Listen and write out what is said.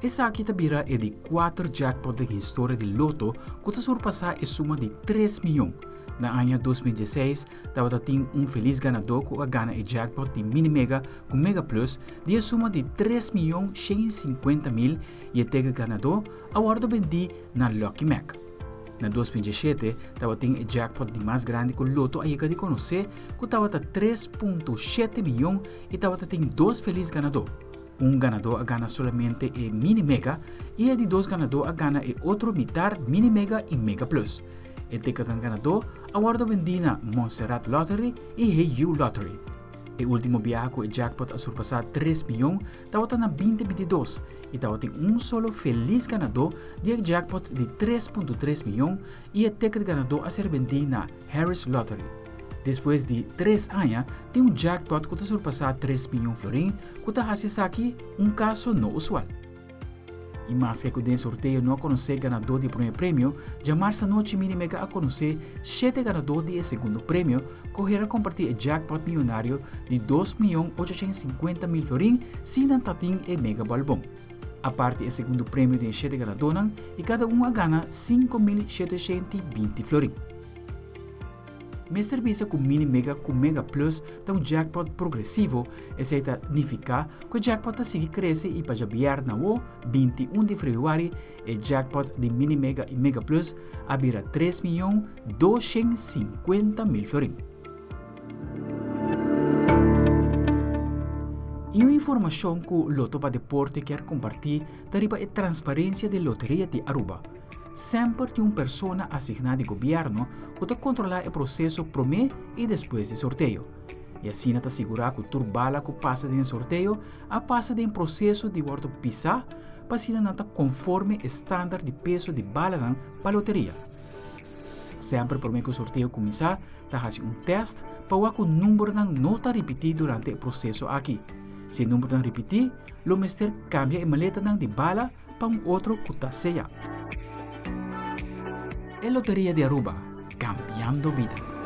Esaki ta bira e di kuater jackpot den historia di Lotto ku ta surpasá e suma di tres mion. Na aña 2016 tabata tin un felis ganadó ku a gana e jackpot di Mini Mega ku Mega Plus di e suma di tres mion shen i sinkuenta mil i e teken ganadó a wòrdu bendí na Lucky Mac. Na 2017 tabatin e jackpot di mas grandi ku Lotto a yega di konosé ku tabata 3.7 mion i tabata tin dos felis ganadó. Un ganadó a gana solamente e Mini Mega i e di dos ganadó a gana e otro mitar Mini Mega i Mega Plus. E ticketnan ganadó a wòrdu bendí na Montserrat Lottery i Hey You Lottery. E último biaha ku e jackpot a surpasá tres mion tabata na binti bintidos i tabatin un solo felis ganadó di e jackpot di 3.3 mion i e ticket ganadó a ser bendí na Harris Lottery. Despues di tres aña tin un jackpot ku ta surpasá tres mion florin ku ta hasi esaki un kaso no usual. I maske ku den sorteo no a konosé ganadó di e promé premio, djamars anochi Mini Mega a konosé shete ganadó di e segundo premio ku hera kompartí e jackpot miyonario di 2.850.000 florin si nan ta tin e Mega Ball bon. A parti e segundo premio den e shete ganadónan i kada un a gana 5.720 florin. Mester bisa ku Mini Mega ku Mega Plus ta un jackpot progresivo, esei ta nifiká ku e jackpot ta sigui krese i pa djabièrnè awo, 21 di febrüari, e jackpot di Mini Mega i Mega Plus a bira tres miyon 250 mil florin. I un informashon ku Lotto pa Deporte kier kompartí ta riba e transparensia di Loteria di Aruba. Semper tin un persona asigná di gobièrnu ku ta kontrolá e proseso promé i despues di sorteo. I asina ta sigurá ku tur bala ku pasa den e sorteo a pasa den proseso di wòrdu pisá pa asina nan ta konforme e standard di peso di balanan pa loteria. Semper promé ku sorteo kuminsá ta hasi un tèst pa wak ku numbernan no ta ripití durante e proseso aki. Si e numbernan ripití, lo mester kambia e maletanan di bala pa un otro ku ta seya. E Loteria di Aruba, cambiando bida.